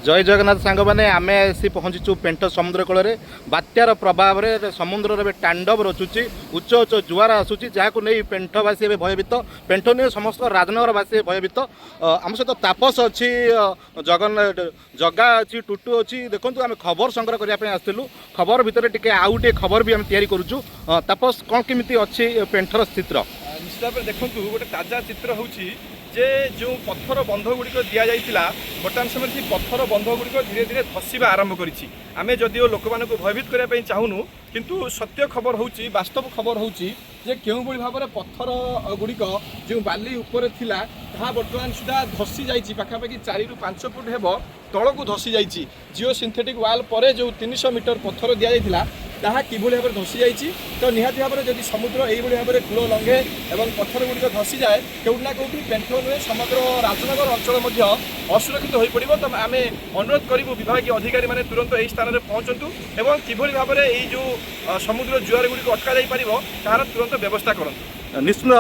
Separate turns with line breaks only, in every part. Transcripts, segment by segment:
ଜୟ ଜଗନ୍ନାଥ ସାଙ୍ଗମାନେ। ଆମେ ଆସି ପହଞ୍ଚିଛୁ ପେଣ୍ଠ ସମୁଦ୍ର କୂଳରେ। ବାତ୍ୟାର ପ୍ରଭାବରେ ସମୁଦ୍ରରେ ଏବେ ତାଣ୍ଡବ ରଚୁଛି, ଉଚ୍ଚ ଉଚ୍ଚ ଜୁଆର ଆସୁଛି, ଯାହାକୁ ନେଇ ପେଣ୍ଠବାସୀ ଏବେ ଭୟଭୀତ। ପେଣ୍ଠ ନୁହେଁ, ସମସ୍ତ ରାଜନଗରବାସୀ ଏବେ ଭୟଭୀତ। ଆମ ସହିତ ତାପସ ଅଛି, ଜଗନ୍ନାଥ ଜଗା ଅଛି, ଟୁଟୁ ଅଛି। ଦେଖନ୍ତୁ, ଆମେ ଖବର ସଂଗ୍ରହ କରିବା ପାଇଁ ଆସିଥିଲୁ। ଖବର ଭିତରେ ଟିକେ ଆଉ ଟିକେ ଖବର ବି ଆମେ ତିଆରି କରୁଛୁ। ତାପସ, କ'ଣ କେମିତି ଅଛି ପେଣ୍ଠର ସ୍ଥିତି?
ନିଶ୍ଚିତ ଭାବରେ ଦେଖନ୍ତୁ, ଗୋଟେ ତାଜା ଚିତ୍ର ହେଉଛି ଯେ ଯେଉଁ ପଥର ବନ୍ଧ ଗୁଡ଼ିକ ଦିଆଯାଇଥିଲା, ବର୍ତ୍ତମାନ ସମୟରେ ସେଇ ପଥର ବନ୍ଧ ଗୁଡ଼ିକ ଧୀରେ ଧୀରେ ଧସିବା ଆରମ୍ଭ କରିଛି। ଆମେ ଯଦିଓ ଲୋକମାନଙ୍କୁ ଭୟଭୀତ କରିବା ପାଇଁ ଚାହୁଁନୁ, କିନ୍ତୁ ସତ୍ୟ ଖବର ହେଉଛି, ବାସ୍ତବ ଖବର ହେଉଛି ଯେ କେଉଁଭଳି ଭାବରେ ପଥର ଗୁଡ଼ିକ ଯେଉଁ ବାଲି ଉପରେ ଥିଲା, ତାହା ବର୍ତ୍ତମାନ ସୁଦ୍ଧା ଧସି ଯାଇଛି। ପାଖାପାଖି 4ରୁ 5 ଫୁଟ ହେବ ତଳକୁ ଧସି ଯାଇଛି। ଜିଓ ସିନ୍ଥେଟିକ୍ ୱାଲ୍ ପରେ ଯେଉଁ 300 ମିଟର ପଥର ଦିଆଯାଇଥିଲା, ତାହା କିଭଳି ଭାବରେ ଧସି ଯାଇଛି। ତ ନିହାତି ଭାବରେ ଯଦି ସମୁଦ୍ର ଏଇଭଳି ଭାବରେ କୂଳ ଲଙ୍ଘେ ଏବଂ ପଥର ଗୁଡ଼ିକ ଧସିଯାଏ, କେଉଁଠି ନା କେଉଁଠି ପେଣ୍ଠ ନୁହେଁ, ସମଗ୍ର ରାଜନଗର ଅଞ୍ଚଳ ମଧ୍ୟ ଅସୁରକ୍ଷିତ ହୋଇପଡ଼ିବ। ତ ଆମେ ଅନୁରୋଧ କରିବୁ, ବିଭାଗୀୟ ଅଧିକାରୀମାନେ ତୁରନ୍ତ ଏହି ସ୍ଥାନରେ ପହଞ୍ଚନ୍ତୁ ଏବଂ କିଭଳି ଭାବରେ ଏଇ ଯେଉଁ ସମୁଦ୍ର ଜୁଆର ଗୁଡ଼ିକୁ ଅଟକା ଯାଇପାରିବ, ତାହାର ତୁରନ୍ତ ବ୍ୟବସ୍ଥା କରନ୍ତୁ।
ନିଶ୍ଚିତ,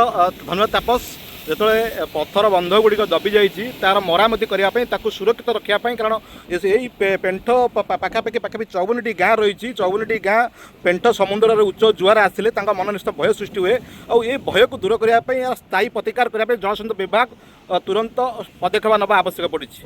ଧନ୍ୟବାଦ ତାପସ। ଯେତେବେଳେ ପଥର ବନ୍ଧ ଗୁଡ଼ିକ ଦବି ଯାଇଛି, ତାର ମରାମତି କରିବା ପାଇଁ, ତାକୁ ସୁରକ୍ଷିତ ରଖିବା ପାଇଁ, କାରଣ ଏଇ ପେଣ୍ଠ ପାଖାପାଖି ପାଖାପାଖି 54ଟି ଗାଁ ରହିଛି। 54ଟି ଗାଁ ପେଣ୍ଠ ସମୁଦ୍ରରେ ଉଚ୍ଚ ଜୁଆର ଆସିଲେ ତାଙ୍କ ମନ ନିଶ୍ଚିତ ଭୟ ସୃଷ୍ଟି ହୁଏ। ଆଉ ଏ ଭୟକୁ ଦୂର କରିବା ପାଇଁ, ଏହାର ସ୍ଥାୟୀ ପ୍ରତିକାର କରିବା ପାଇଁ ଜଳସମ୍ପଦ ବିଭାଗ ତୁରନ୍ତ ପଦକ୍ଷେପ ନେବା ଆବଶ୍ୟକ ପଡ଼ିଛି।